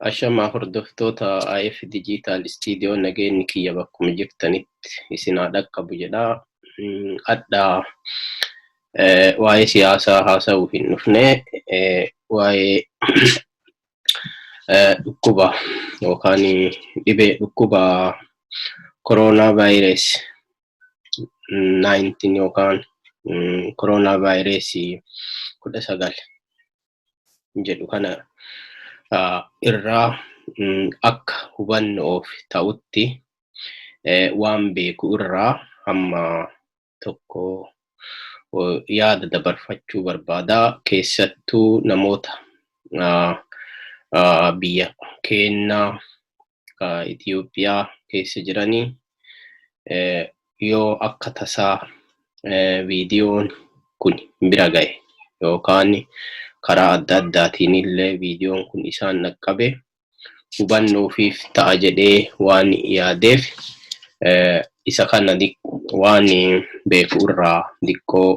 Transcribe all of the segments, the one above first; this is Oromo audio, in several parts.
Ashamaa hordoftoota IF Digital Studio, nageenyi kiyya bakkuma jirtanitti isin haa dhaqqabu jedha. Adhaa waa'ee siyaasaa haasa'uuf hin dhufne, waa'ee dhukkuba yookaan dhibee dhukkuba koronaa virus 19 yookaan koronaa vaayirasii 19 jedhu kana irraa akka hubannoof ta'utti waan beeku irraa hamma tokko yaada dabarfachuu barbaada. Keessattuu namoota biyya keenyaa Itoophiyaa keessa jiranii yoo akka tasaa viidiyoon kun bira gahe yookaan karaa adda addaatiin illee viidiyoon kun isaan dhaqqabe, hubannoofiif ta'a jedhee waan yaadeef isa kana waan beeku irraa xiqqoo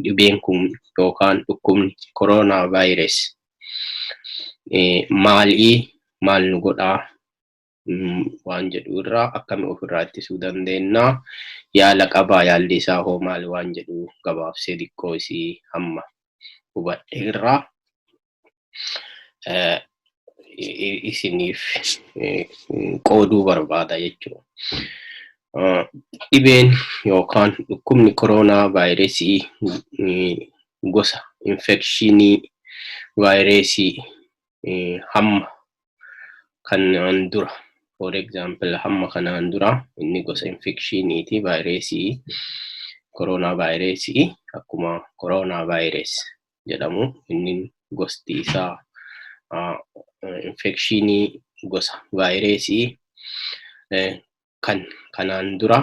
dhibeen kun yookaan dhukkubni koronaa virus maalii, maal nu godhaa waan jedhu irraa, akkami ofirraa ittisuu dandeenya, yaala qabaa, yaalli isaa hoo maali waan jedhu gabaabsee xiqqoo isii hamma hubadhe irraa isiniif qooduu barbaada jechuudha. Dhibeen yookaan dhukkubni koronaa vaayirasii gosa infekshinii vaayirasii hamma kanaan dura, for example, hamma kanaan dura inni gosa infekshiniiti. Vaayirasii koronaa vaayirasii akkuma koronaa virus jedhamu, inni gosti isaa infekshinii gosa vaayirasii kan kanaan dura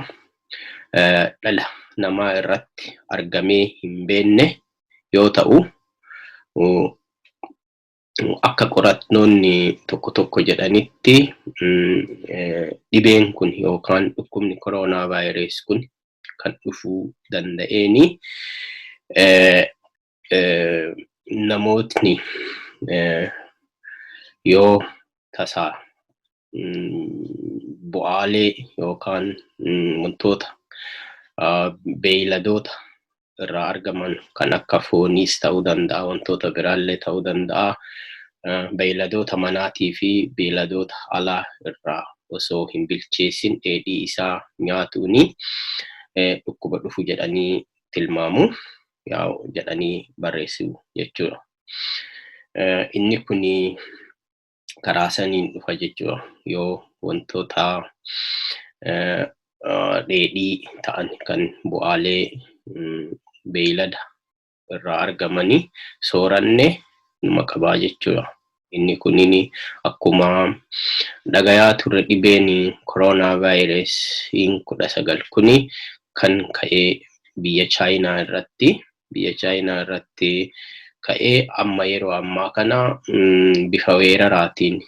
dhala namaa irratti argamee hin beekne yoo ta'u, akka qoratnoonni tokko tokko jedhanitti dhibeen kun yookaan dhukkubni koronaa virus kun kan dhufuu danda'eeni namootni yoo tasaa bu'aalee yookaan wantoota beeyladoota irraa argaman kan akka fooniis ta'uu danda'a, wantoota biraallee ta'uu danda'a, beeyladoota manaatii fi beeyladoota alaa irraa osoo hin bilcheessin dheedhii isaa nyaatuuni dhukkuba dhufu jedhanii tilmaamu jedhanii barreessu jechuudha. Inni kuni karaa saniin dhufa jechuudha. Yoo wantoota dheedhii ta'an kan bu'aalee beeylada irraa argamanii sooranne numa qabaa jechuudha. Inni kunin akkuma dhagayaa turre, dhibeen koronaa vaayirasiin 19 kuni kan ka'ee biyya Chaayinaa irratti, biyya Chaayinaa irratti ka'ee amma yeroo ammaa kana bifa weeraraatiin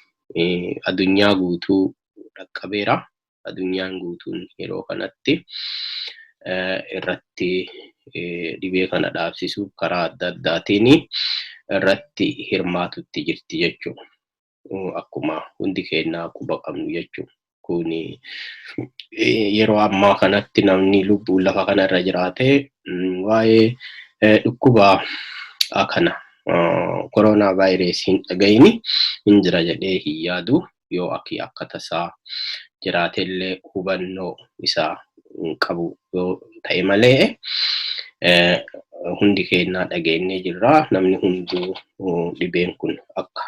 addunyaa guutuu dhaqqabeera. Addunyaan guutuun yeroo kanatti irratti dhibee kana dhaabsisuuf karaa adda addaatiin irratti hirmaatutti jirti jechuudha. Akkuma hundi keenyaa quba qabnu jechuudha. Kun yeroo ammaa kanatti namni lubbuun lafa kanarra jiraate waa'ee dhukkuba kana koronaa vaayirasii hin dhagayini hin jira jedhee hin yaadu. Yoo akka tasaa jiraatellee hubannoo isaa qabu yoo ta'e malee, hundi keenyaa dhageenyee jirra. Namni hunduu dhibeen kun akka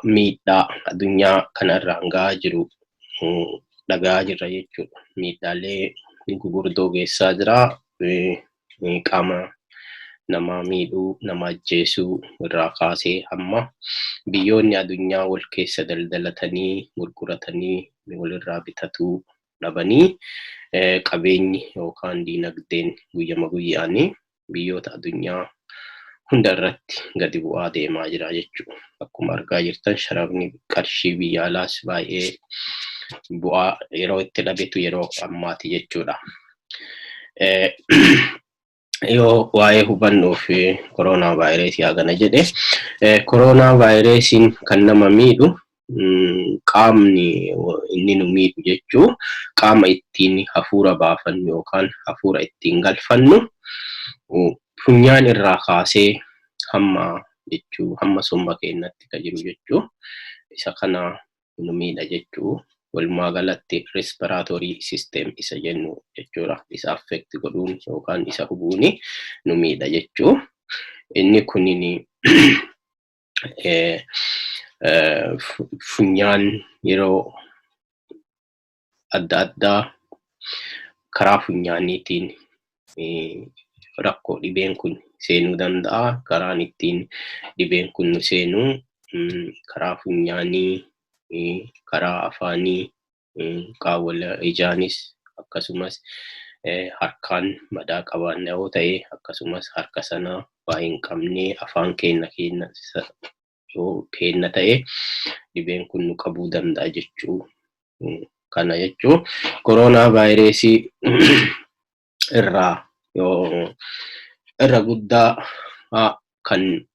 miidhaa addunyaa kanarraan gahaa jiru dhagaa jirra jechuudha. Miidhaalee gugurdoo geessaa jira. Qaama namaa miidhuu, nama ajjeesuu irraa kaasee hamma biyyoonni addunyaa wal keessa daldalatanii, gurguratanii, walirraa bitatuu dhabanii, qabeenyi yookaan diinagdeen guyyama guyyaanii biyyoota addunyaa hunda irratti gadi bu'aa deemaa jira jechuudha. Akkuma argaa jirtan, sharafni qarshii biyya alaas baay'ee bu'aa yeroo itti dhabetu yeroo ammaati jechuudha. Yoo waa'ee hubannoo fi koronaa vaayirasii hagana jedhe, koronaa vaayirasiin kan nama miidhu, qaamni inni nu miidhu jechuu, qaama ittiin hafuura baafannu yookaan hafuura ittiin galfannu, funyaan irraa kaasee hamma jechuu hamma somba keenyatti kan jiru jechuu, isa kana nu miidha jechuu. Walumaa galatti respiratory system isa jennu jechuudha. Isa affect godhuun yookaan isa hubuuni nu miidha jechuu. Inni kunin funyaan yeroo adda addaa karaa funyaaniitiin rakkoo dhibeen kun seenuu danda'a. Karaan ittiin dhibeen kun nu seenu karaa funyaanii, karaa afaanii, qaawwa ijaanis, akkasumas harkaan madaa qabaanna yoo ta'e, akkasumas harka sana waa hin qabne afaan keenya keenya yoo kenna ta'e, dhibeen kun nu qabuu danda'a jechuu. Kana jechuu koronaa vaayirasii irraa yoo irra guddaa kan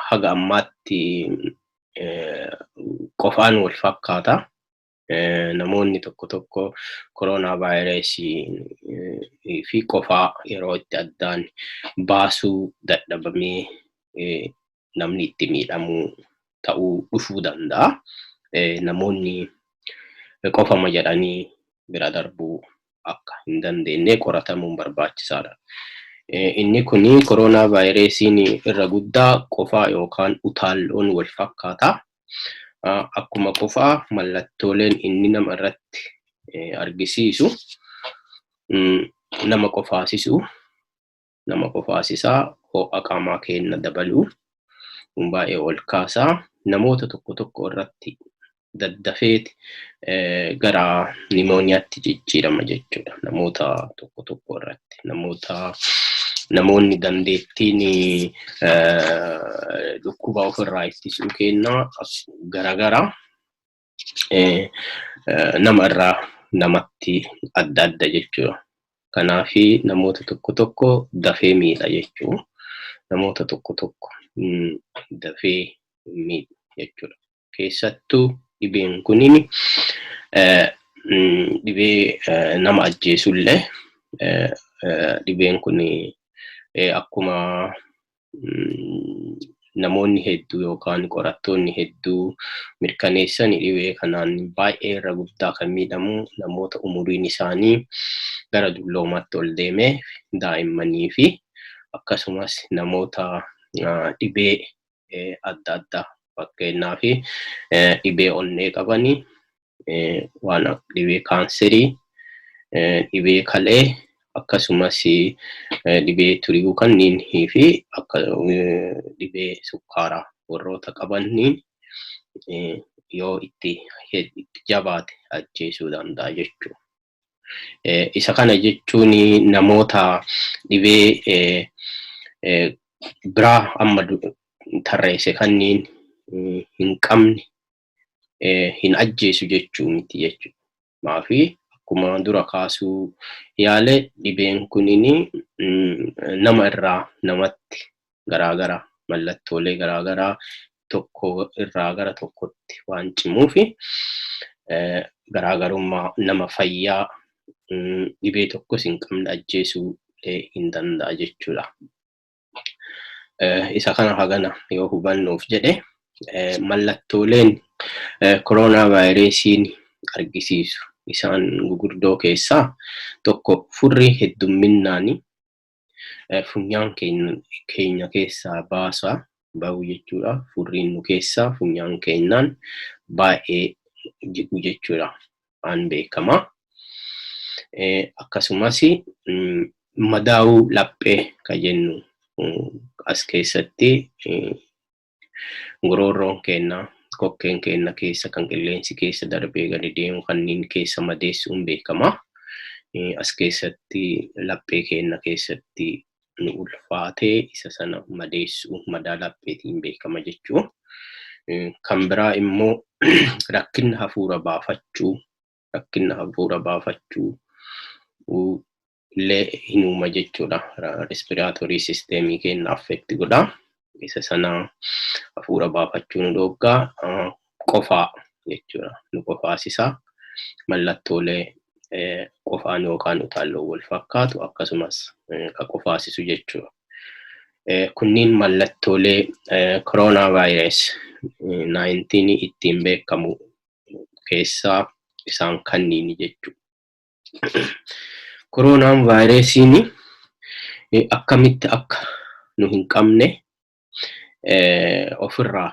haga ammaatti qofaan wal fakkaata. Namoonni tokko tokko koronaa vaayirasii fi qofaa yeroo itti addaan baasuu dadhabamee namni itti miidhamuu ta'uu dhufuu danda'a. Namoonni qofama jedhanii bira darbuu akka hin dandeenye qoratamuun barbaachisaadha. Inni kuni koronaa vaayirasiin irra guddaa qofaa yookaan utaalloon wal fakkaata. Akkuma qofaa mallattooleen inni nama irratti argisiisu nama qofaasisu, nama qofaasisaa, ho'a qaamaa keenya dabaluu, baay'ee ol kaasaa, namoota tokko tokko irratti daddafeeti gara nimooniyaatti jijjiirama jechuudha. Namoota tokko tokko irratti namoonni dandeettiin dhukkuba ofirraa ittisuu kennaa garagara, nama irraa namatti adda adda jechuudha. Kanaafi namoota tokko tokko dafee miidha jechuu, namoota tokko tokko dafee miidhu jechuudha. Keessattuu dhibeen kunin dhibee nama ajjeesullee, dhibeen kun akkuma namoonni hedduu yookaan qorattoonni hedduu mirkaneessan, dhibee kanaan baay'ee irra guddaa kan miidhamu namoota umuriin isaanii gara dulloomaatti ol deeme, daa'immanii fi akkasumas namoota dhibee adda addaa, fakkeenyaaf dhibee onnee qabanii, waan dhibee kaanserii, dhibee kalee, akkasumas dhibee turii kanneen fi akka dhibee sukkaaraa warroota qabaniin yoo itti jabaate ajjeesuu danda'a jechuudha. Isa kana jechuun namoota dhibee biraa amma tarreesse kanneen hin qabne hin ajjeesu jechuu miti jechuudha. Maafi akkuma dura kaasuu yaale, dhibeen kunin nama irraa namatti garaagara, mallattoolee garaagaraa tokko irraa gara tokkotti waan cimuufi, garaagarummaa nama fayyaa dhibee tokkos hin qabne ajjeesuu hin danda'a jechuudha. Isa kana hagana yoo hubannuuf jedhe, mallattooleen koronaa vaayirasiin argisiisu isaan gugurdoo keessaa tokko furrii heddumminnaani funyaan keenya keessaa baasaa bahu jechuudha. Furriin nu keessaa funyaan keenyaan baay'ee jigu jechuudha. Waan beekamaa. Akkasumas madaa'uu laphee kan jennu, as keessatti goroorroon keenya, kokkeen keenya keessa kan qilleensi keessa darbee gadi deemu kanneen keessa madeessuun beekama. As keessatti laphee keenya keessatti nu ulfaatee isa sana madeessuu, madaa lapheetiin beekama jechuu. Kan biraa immoo rakkina hafuura baafachuu, rakkina hafuura baafachuu. illee hin uuma jechuudha. Respiratory systemii keenya affect godha. Isa sana hafuura baafachuu nu dhorkaa, qofaa jechuudha. Nu qofaasisa. Mallattoolee qofaan yookaan utaalloon wal fakkaatu, akkasumas ka qofaasisu jechuudha. Kunniin mallattoolee koronaa virus 19 ittiin beekamu keessaa isaan kanniini jechuudha. Koronaan vaayirasiin akkamitti akka nu hin qabne ofirraa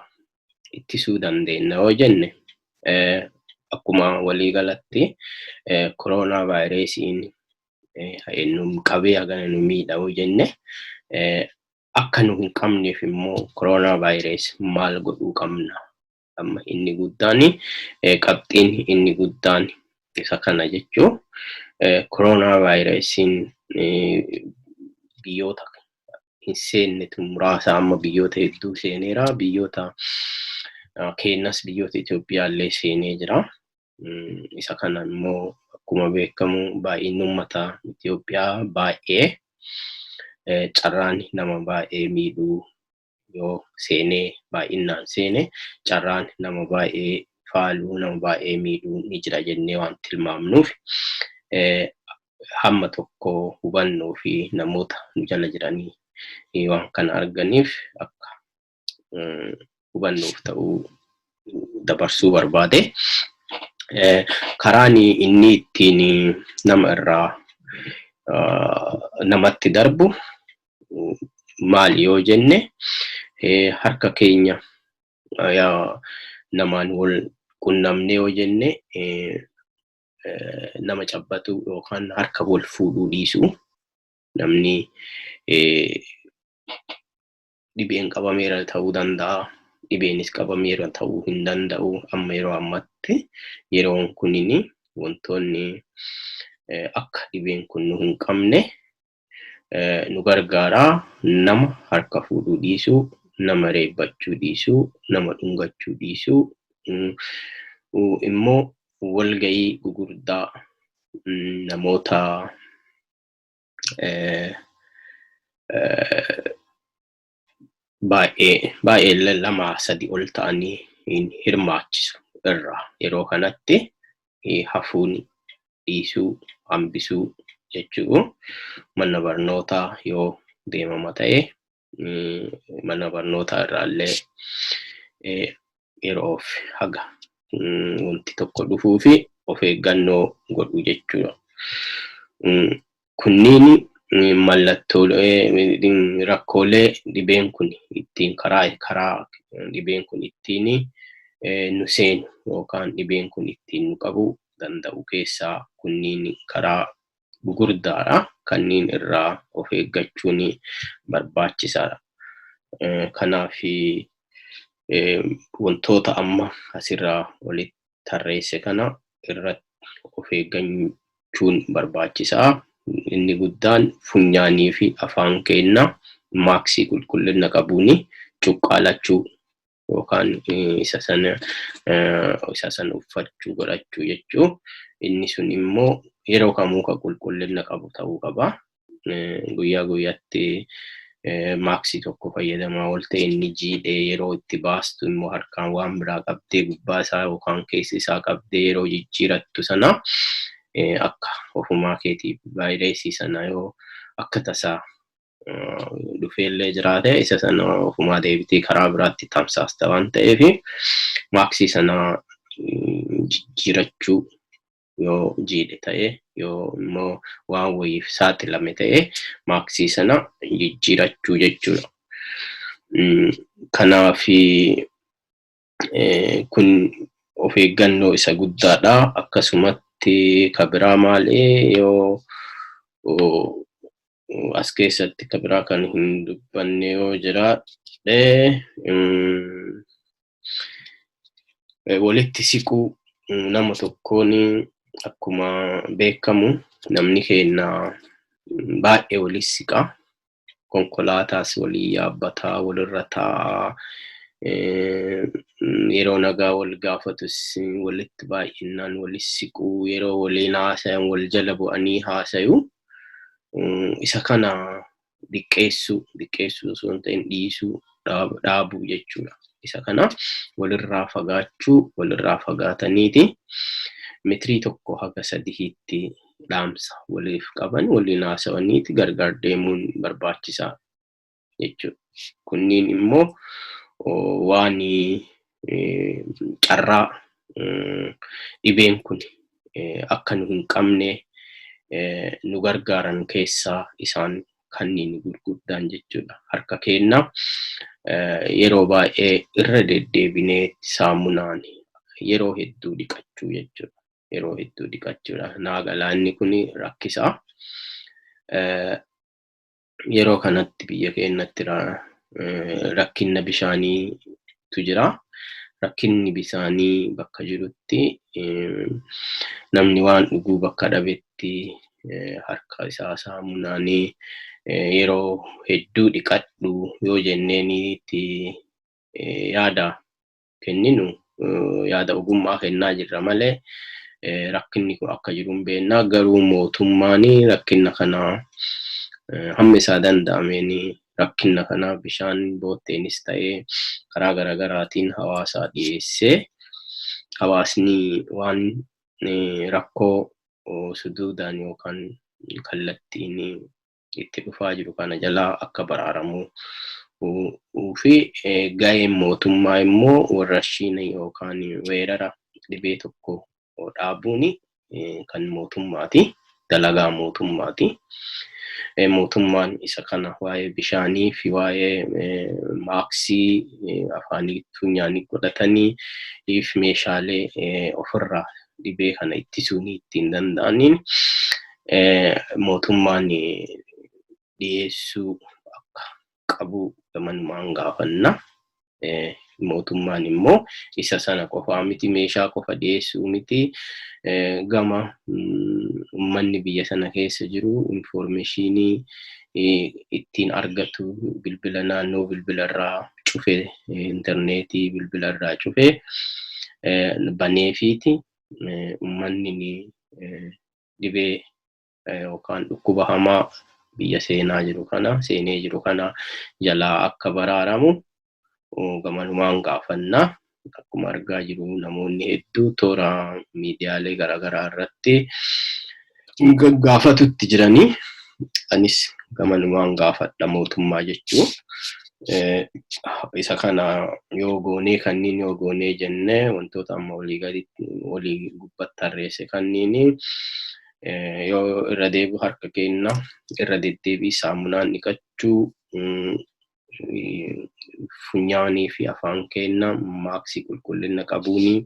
ittisuu dandeenya yoo jenne, akkuma waliigalatti koronaa vaayirasiin nu qabee hagana nu miidha yoo jenne, akka nu hin qabneef immoo koronaa virus maal godhuu qabna? Amma inni guddaan, qabxiin inni guddaan isa kana jechuu. Koronaa vaayirasiin biyyoota hin seennetu muraasa, amma biyyoota hedduu seeneera. Biyyoota keenyas, biyyoota Itoophiyaa illee seenee jira. Isa kana immoo akkuma beekamu baay'inni uummata Itoophiyaa baay'ee, carraan nama baay'ee miidhuu yoo seenee, baay'inaan seene, carraan nama baay'ee faaluu, nama baay'ee miidhuu ni jira jennee waan tilmaamnuuf, hamma tokko hubannoo fi namoota nu jala jiranii waan kana arganiif akka hubannoof ta'uu dabarsuu barbaade. Karaan inni ittiin nama irraa namatti darbu maali yoo jenne, harka keenya namaan wal qunnamne yoo jenne, nama cabbatu yookaan harka wal fuudhuu dhiisuu. Namni dhibeen qabameera ta'uu danda'a. Dhibeenis qabameera ta'uu hin danda'u. Amma yeroo ammatti yeroon kunini wantoonni akka dhibeen kun nu hin qabne nu gargaara. Nama harka fuudhuu dhiisuu, nama reebbachuu dhiisuu, nama dhungachuu dhiisuu, immoo walgahii gugurdaa namoota baay'ee baay'ee, lamaa sadi ol ta'anii hin hirmaachisu irraa yeroo kanatti hafuun, dhiisuu, hambisuu jechuu. Mana barnootaa yoo deemama ta'e, mana barnootaa irraallee yeroof haga wanti tokko dhufuu fi of eeggannoo godhu jechuudha. Kunniin mallattoolee rakkoolee dhibeen kun ittiin karaa dhibeen kun ittiin nu seenu yookaan dhibeen kun ittiin nu qabuu danda'u keessaa kunniin karaa gugurdaadha. Kanneen irraa of eeggachuun barbaachisaadha. Kanaaf wantoota amma asirraa olitti tarreesse kana irratti of eeggachuun barbaachisaa. Inni guddaan funyaanii fi afaan keenya maaksii qulqullina qabuun cuqqaalachuu yookaan isa sana uffachuu, godhachuu jechuu. Inni sun immoo yeroo kamuu kan qulqullina qabu ta'uu qaba. Guyyaa guyyaatti maaksii tokko fayyadamaa oolte, inni jiidhee, yeroo itti baastu immoo harkaan waan biraa qabdee, gubbaa isaa yookaan keessa isaa qabdee yeroo jijjiirattu sana, akka ofumaa keetii vaayirasii sana yoo akka tasaa dhufeellee jiraate, isa sana ofumaa deebitee karaa biraatti tamsaasta waan ta'eef, maaksii sana jijjiirachuu yoo jiidhe ta'e, yoo immoo waan wayiif saaxilame ta'e, maaksii sana jijjiirachuu jechuudha. Kanaaf kun of eeggannoo isa guddaadha. Akkasumatti ka biraa maali yoo as keessatti ka biraa kan hin dubbanne yoo jiraadhe, walitti siquu nama tokkoon. Akkuma beekamu namni keenya baay'ee walitti siqa. Konkolaataas walii yaabbataa, walirra taa'aa, yeroo nagaa wal gaafatus walitti baay'inaan walitti siquu, yeroo waliin haasayan wal jala bu'anii haasayu. Isa kana xiqqeessuu, xiqqeessuu osoo hin ta'in dhiisuu, dhaabuu jechuudha. Isa kana walirraa fagaachuu, walirraa fagaataniiti metirii 1 haga 3tti dhaamsa waliif qaban waliin haasawaniiti gargar deemuun barbaachisaa jechuudha. Kunniin immoo waan carraa dhibeen kun akka nu hin qabne nu gargaaran keessaa isaan kanneen gurguddaan jechuudha. Harka keenya yeroo baay'ee irra deddeebinee saamunaan yeroo hedduu dhiqachuu jechuudha. Yeroo hedduu dhiqachuudha. Naa galaanni kun rakkisaa. Yeroo kanatti biyya keenyatti rakkinna bishaaniitu jira. Rakkinni bishaanii bakka jirutti, namni waan dhuguu bakka dhabetti, harka isaa saamunaan yeroo hedduu dhiqadhu yoo jenneenitti yaada kenninu, yaada ogummaa kennaa jirra malee, rakkinni kun akka jiru hin beekna. Garuu mootummaan rakkina kana hamma isaa danda'ameen rakkina kana bishaan bootteenis ta'ee karaa garaagaraatiin hawaasaa dhiyeessee, hawaasni waan rakkoo suduudaan yookaan kallattiin itti dhufaa jiru kana jalaa akka baraaramu fi gaheen mootummaa immoo warrashiin yookaan weerara dhibee tokko dhaabuun kan mootummaati. Dalagaa mootummaati. Mootummaan isa kana waa'ee bishaanii fi waa'ee maaksii afaanii funyaanii godhatanii fi meeshaalee ofirraa dhibee kana ittisuun ittiin danda'aniin mootummaan dhiyeessuu akka qabu gamanumaan gaafanna. Mootummaan immoo isa sana qofaa miti, meeshaa qofa dhiyeessuu miti, gama uummanni biyya sana keessa jiru information ittiin argatu bilbila naannoo bilbilarraa cufe, intarneetii bilbilarraa cufe baneefiiti uummanni dhibee yookaan dhukkuba hamaa biyya seenaa jiru kana, seenee jiru kana jalaa akka baraaramu gamanumaan gaafannaa. Akkuma argaa jiru, namoonni hedduu toora miidiyaalee garaagaraa irratti gaafatutti jiranii, anis gamanumaan gaafadha mootummaa jechuu. Isa kana yoo goonee, kanneen yoo goonee jennee, wantoota amma olii gaditti olii gubbatti tarreesse kanneen yoo irra deebi'u, harka keenya irra deddeebii saamunaan dhiqachuu, funyaanii fi afaan keenya maaksii qulqullina qabuuni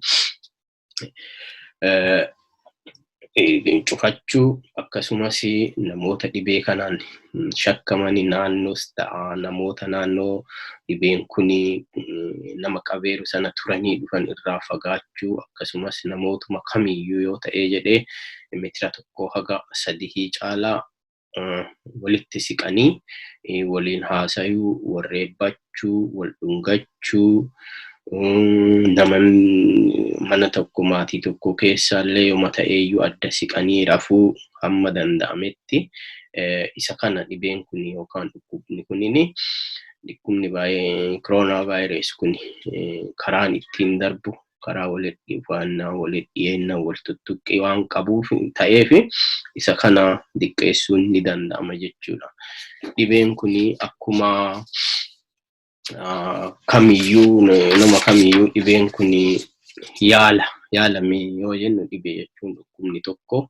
cufachuu, akkasumas namoota dhibee kanaan shakkamanii naannoos ta'a, namoota naannoo dhibeen kun nama qabeeru sana turanii dhufan irraa fagaachuu, akkasumas namootuma kamiyyuu yoo ta'ee jedhee meetira 1 haga 3 caalaa walitti siqanii waliin haasayuu, warreebbachuu, wal dhungachuu, nama mana tokko maatii tokko keessaallee yooma ta'eeyyuu adda siqanii rafuu hamma danda'ametti. Isa kana dhibeen kun yookaan dhukkubni kunini, dhukkubni koronaa vaayirus kun karaan ittiin darbu karaa walitti dhufaannaa, walitti dhiyeennaa, wal tuttuqqii waan qabuuf ta'eef isa kana xiqqeessuun ni danda'ama jechuudha. Dhibeen kun akkuma kamiyyuu, nama kamiyyuu dhibeen kun yaala yaalame yoo jennu, dhibee jechuun dhukkubni tokko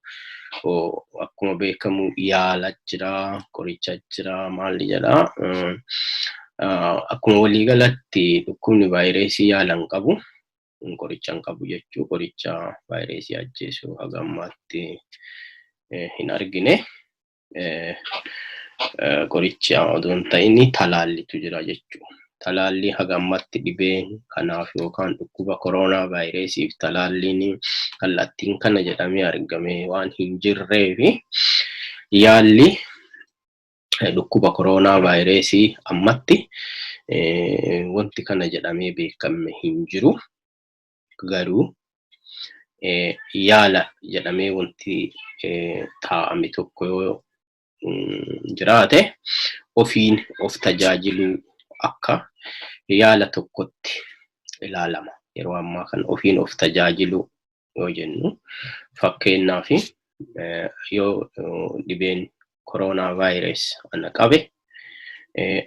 akkuma beekamu yaala jira, qoricha jira, maali jedha. Akkuma waliigalatti dhukkubni vaayirasii yaala hin qabu. Qoricha hin qabu jechuu, qoricha vaayirasii ajjeesu haga ammaatti hin argine. Qoricha odoo hin ta'in talaallitu jira jechuudha. Talaalli haga ammatti dhibee kanaaf yookaan dhukkuba koronaa vaayirasiif talaalliin kallattiin kana jedhamee argame waan hin jirreefi, yaalli dhukkuba koronaa vaayirasii ammatti wanti kana jedhamee beekame hin jiru. Garuu yaala jedhamee wanti taa'ame tokko yoo jiraate ofiin of tajaajiluu akka yaala tokkotti ilaalama. Yeroo ammaa kana ofiin of tajaajiluu yoo jennu, fakkeenyaaf, yoo dhibeen koronaa vaayirus ana qabe,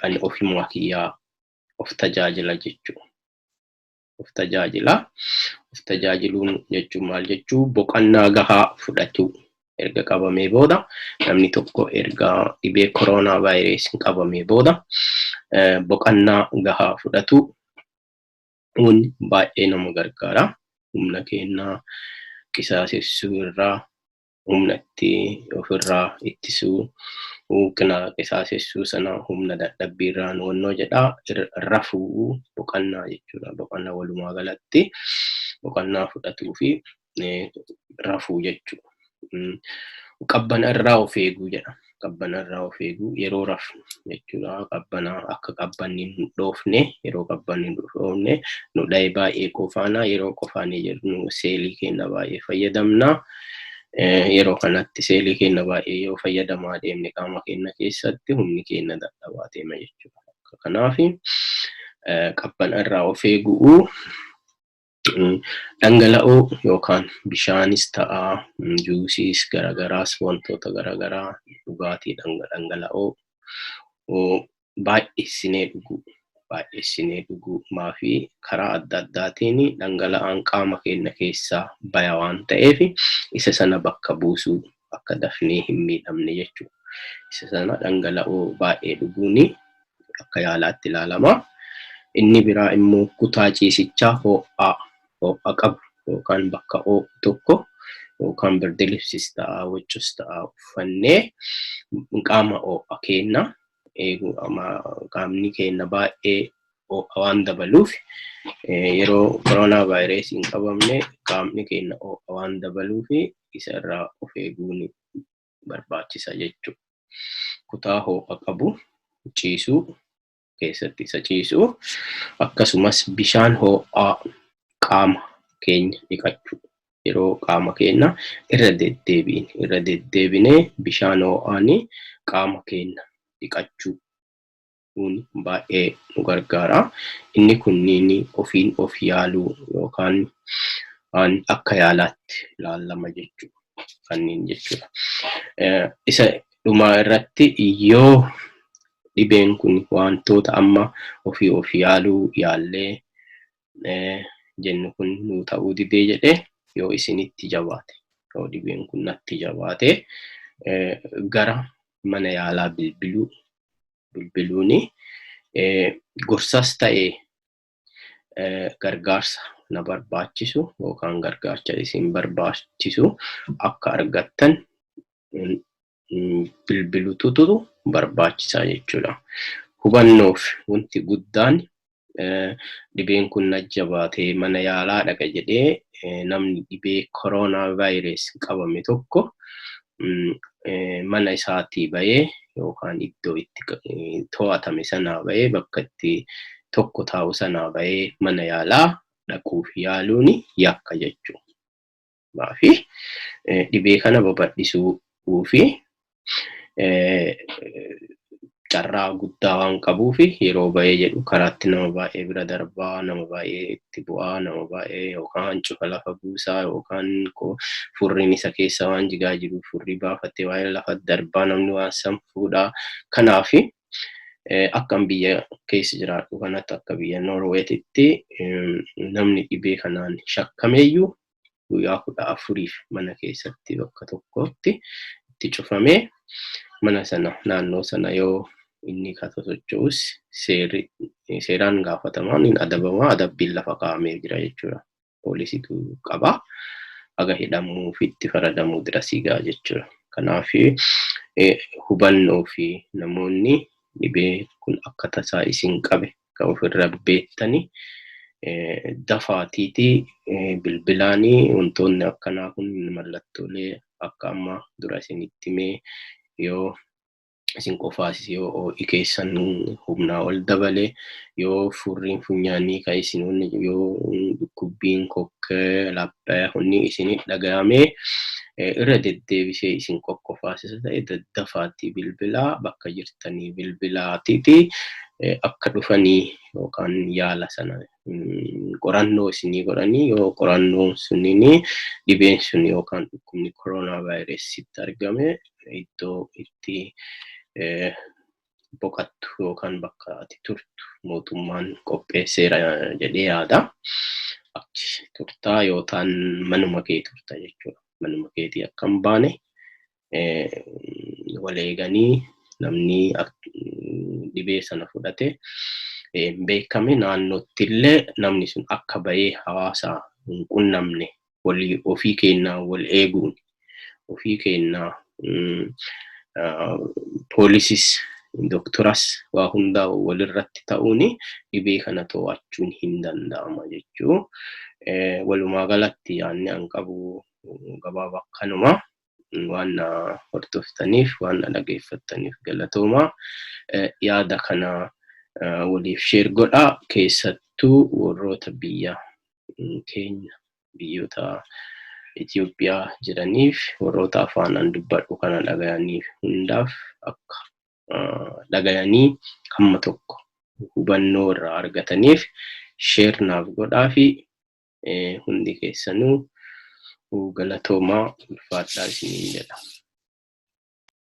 ani ofumaa kiyyaa of tajaajila jechuudha. Of tajaajila. Of tajaajiluun jechuun maal jechuu? Boqonnaa gahaa fudhachuu. Erga qabamee booda, namni tokko erga dhibee koronaa vaayirasiin qabamee booda boqonnaa gahaa fudhatu kun baay'ee nama gargaara. Humna keenyaa qisaasessuu irraa, humna itti ofirraa ittisuu, qisaasessuu sana, humna dadhabbii irraa noonnoo jedha, rafuu, boqonnaa jechuudha. Boqonnaa, walumaa galatti boqonnaa fudhatuu fi rafuu jechuudha. Qabbana irraa of eeguu jedha. Qabbana irraa of eeguu yeroo rafnu jechuudha. Qabbana, akka qabbanni hin dhoofne, yeroo qabbanni hin dhoofne nu dha'e baay'ee qofaana. Yeroo qofaanii jennu seelii keenya baay'ee fayyadamna. Yeroo kanatti seelii keenya baay'ee yoo fayyadamaa deemne, qaama keenya keessatti humni keenya dadhabaa deema jechuudha. Kanaaf qabbana irraa of eeguu, dhangala'oo yookaan bishaanis ta'a, juusiis garagaraas, wantoota garagaraa, dhugaatii dhangala'oo baay'isnee dhuguu, baay'isnee dhuguu. Maafi karaa adda addaatiin dhangala'aan qaama keenya keessaa baya waan ta'eef, isa sana bakka buusuu, akka dafnee hin miidhamne jechuudha. Isa sana dhangala'oo baay'ee dhuguun akka yaalaatti ilaalama. Inni biraa immoo kutaa ciisichaa ho'aa ho'a qabu yookaan bakka ho'u tokko yookaan birdilibsis ta'a, huccuus ta'a, uffannee qaama ho'a keenya eeguu. Qaamni keenya baay'ee ho'a waan dabaluuf, yeroo koronaa vaayirasiin qabamne qaamni keenya ho'a waan dabaluuf, isa irraa of eeguun barbaachisa jechuudha. Kutaa ho'a qabu ciisuu keessatti isa ciisuu, akkasumas bishaan ho'aa qaama keenya dhiqachuu, yeroo qaama keenya irra deddeebiin irra deddeebinee bishaan ho'aan qaama keenya dhiqachuu baay'ee nu gargaara. Inni kunniin ofiin of yaaluu yookaan akka yaalaatti ilaalama jechuudha. Kanneen jechuudha. Isa dhumaa irratti, yoo dhibeen kun wantoota amma ofii of yaaluu yaallee jennu kun nuu ta'uu didee jedhee, yoo isinitti jabaate, yoo dhibeen kun natti jabaate, gara mana yaalaa bilbiluu. Bilbiluuni gorsas ta'e gargaarsa na barbaachisu yookaan gargaarsa isin barbaachisu akka argattan bilbiluutu barbaachisaa jechuudha. Hubannoof wanti guddaan, dhibeen kun na jabaatee mana yaalaa dhaqa jedhee namni dhibee koronaa vaayirus qabame tokko mana isaatii bahee yookaan iddoo itti to'atame sanaa bahee, bakka itti tokko taa'u sanaa bahee mana yaalaa dhaquuf yaaluun yakka jechuudha. Maafi dhibee kana babal'isuu fi carraa guddaa waan qabuuf, yeroo bahee jedhu karaatti nama baay'ee bira darbaa, nama baay'ee itti bu'aa, nama baay'ee yookaan cufa lafa buusaa, yookaan furriin isa keessa waan jigaa jiru furrii baafatee waa'ee lafa darbaa, namni waan san fuudhaa. Kanaaf akkan biyya keessa jiraadhu kanatti, akka biyya Noorweetitti, namni dhibee kanaan shakkameeyyuu guyyaa 14f mana keessatti bakka tokkotti itti cufamee, mana sana naannoo sana yoo inni ka sosocho'us seeraan gaafatamaa, ni adabamaa, adabbiin lafa kaa'amee jira jechuudha. Poolisiitu qaba. Haga hidhamuu fi itti faradamuu dirasii ga'a jechuudha. Kanaaf hubannoo fi namoonni dhibee kun akka tasaa isin qabe kan ofirra beektani dafaatiiti bilbilaanii. Wantoonni akkanaa kun mallattoolee akka amma dura isinitti himee, yoo isin qofaas, yoo ho'i keessan humnaa ol dabale, yoo furriin funyaanii kan isin, yoo dhukkubbiin kokkee, laphee hunni isinit dhaga'ame, Irra deddeebisee isin qoqqofaasisa ta'e, daddafaatii bilbilaa, bakka jirtanii bilbilaatiiti akka dhufanii yookaan yaala sana qorannoo isinii godhanii, yoo qorannoon suniin dhibeen sun yookaan dhukkubni koronaa vaayirasitti argame, iddoo itti boqattu yookaan bakka ati turtu mootummaan qopheesseera jedhee yaada. Achi turtaa yookaan manuma kee turta jechuudha. Manuma keetii akka hin baane wal eeganii, namni dhibee sana fudhate beekame naannootti illee namni sun akka bahee hawaasa hin qunnamne, walii ofii keenyaa wal eeguun, ofii keenyaa poolisis doktoras waa hundaa walirratti ta'uun dhibee kana to'achuun hin danda'ama jechuu. Walumaa galatti yaadni an qabu gabaabaa akkanuma. Waan na hordoftaniif, waan na dhageeffattaniif galatooma. Yaada kana waliif share godhaa, keessattuu warroota biyya keenya, biyyoota Itoophiyaa jiraniif, warroota afaanaan dubbadhu kana dhagayaniif hundaaf, akka dhagayanii hamma tokko hubannoo irraa argataniif share naaf godhaa fi hundi keessanuu galatoomaa, ulfaadhaa isiniin jedha.